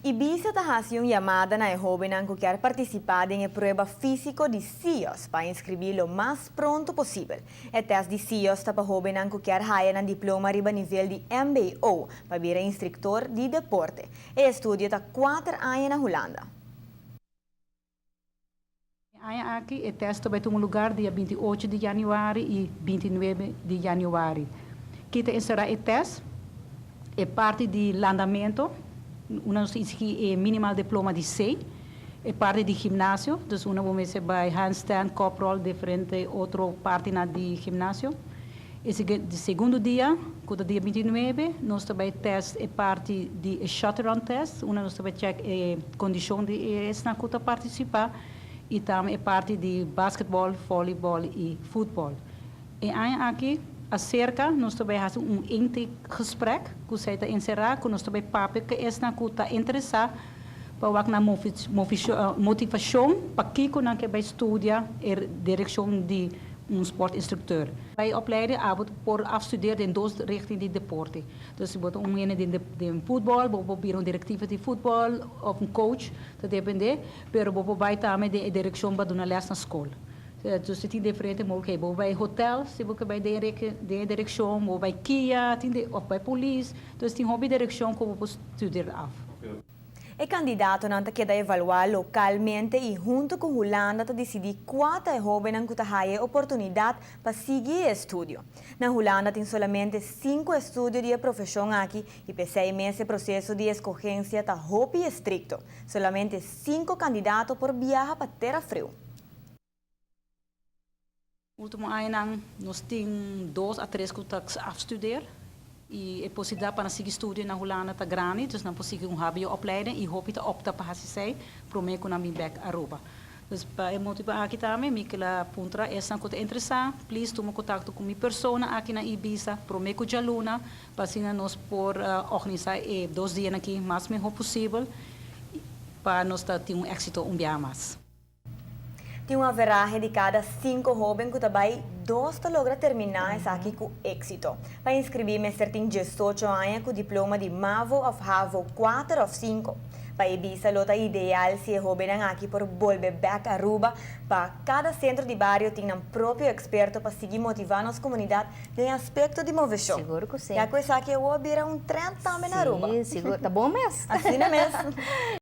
IBISA ta hasi un yamada na e hobennan ku kier partisipá den e prueba físiko di CIOS pa inskribí lo mas pronto posibel. E tèst di CIOS ta pa hobennan ku kier haya nan diploma riba nivel di MBO pa bira instruktor di deporte. E estudio ta 4 aña na Hulanda. Aña aki e test ta bai tuma lugar dia 28 di januari y 29 di januari. Kico ta encera e test, e parti di landamento, nos exigi minimal diploma di C, e parti di gimnasio, dus unda bo mester bay handstand, cup roll, diferente otro parti na di gimnasio. E segundo dia, cu ta dia 29, nos ta bay test e parti di shuttle run test, unda nos ta bay check e condicion di esnan cu ta participa y tambe e parti di basketball, volleyball y futbol. E aña aki, acerca, nos ta bay haci un intakegesprek, cu ta encera, cu nos ta bay papia cu esnan cu ta interesa pa wak na motivacion pakico nan kier bay studia e direccion di un sportinstructeur. Bij opleiding abo por afstuderen in dos richting di deporte. Dus je wordt un in de voetbal, bijvoorbeeld een directieve di voetbal of un coach, ta depende, pero bo bay tambe den direccion pa duna les na scol. Dus tin diferente mogelijkheden. Bay hotel, si bo bay den direccion, of bay KIA, tin de, of bay polis. Dus tin hopi direccion cu bo studeer af. E candidatonan ta keda evalua localmente y hunto cu Hulanda ta dicidi cua ta e hobennan cu ta haya oportunidad pa sigui estudio. Na Hulanda tin solamente cinco estudio di profesion aki y p'esey mes e proceso di escogencia ta hopi estricto. Solamente cinco candidato por biaha pa Tera Friu. Ultimo aña nos tin 2 a 3 cu ta afstudeer. Y e posibilidad pa sigui studia na Hulanda ta grandi, dus nan por sigui un HBO-opleiding y hopi ta opta pa haci prome cu nan bin back Aruba. Dus pa e motibo aki tambe, mi kier puntra esnan cu ta interesa, please tuma contacto cu mi persona aki na IBISA, prome cu dialuna, pa asina nos por organisa e 2 dia aki mas miho posibel, pa nos tin un exito un biaha mas. Tin un average di cada cinco hoben cu bay, 2 ta logra termina esaki cu exito. Pa inscribi, mester tin 18 aña cu diploma di MAVO of HAVO 4 of 5. Pa IBISA lo ta ideal si e hoben aki por bolbe back Aruba, pa cada centro di bario tin un propio experto pa sigui motiva nos comunidad den aspecto di movecion. Sigur cu si. Ya cu esaki a bira un trend tambe na Aruba. Si, sigur. Ta bon mes. Asina mes.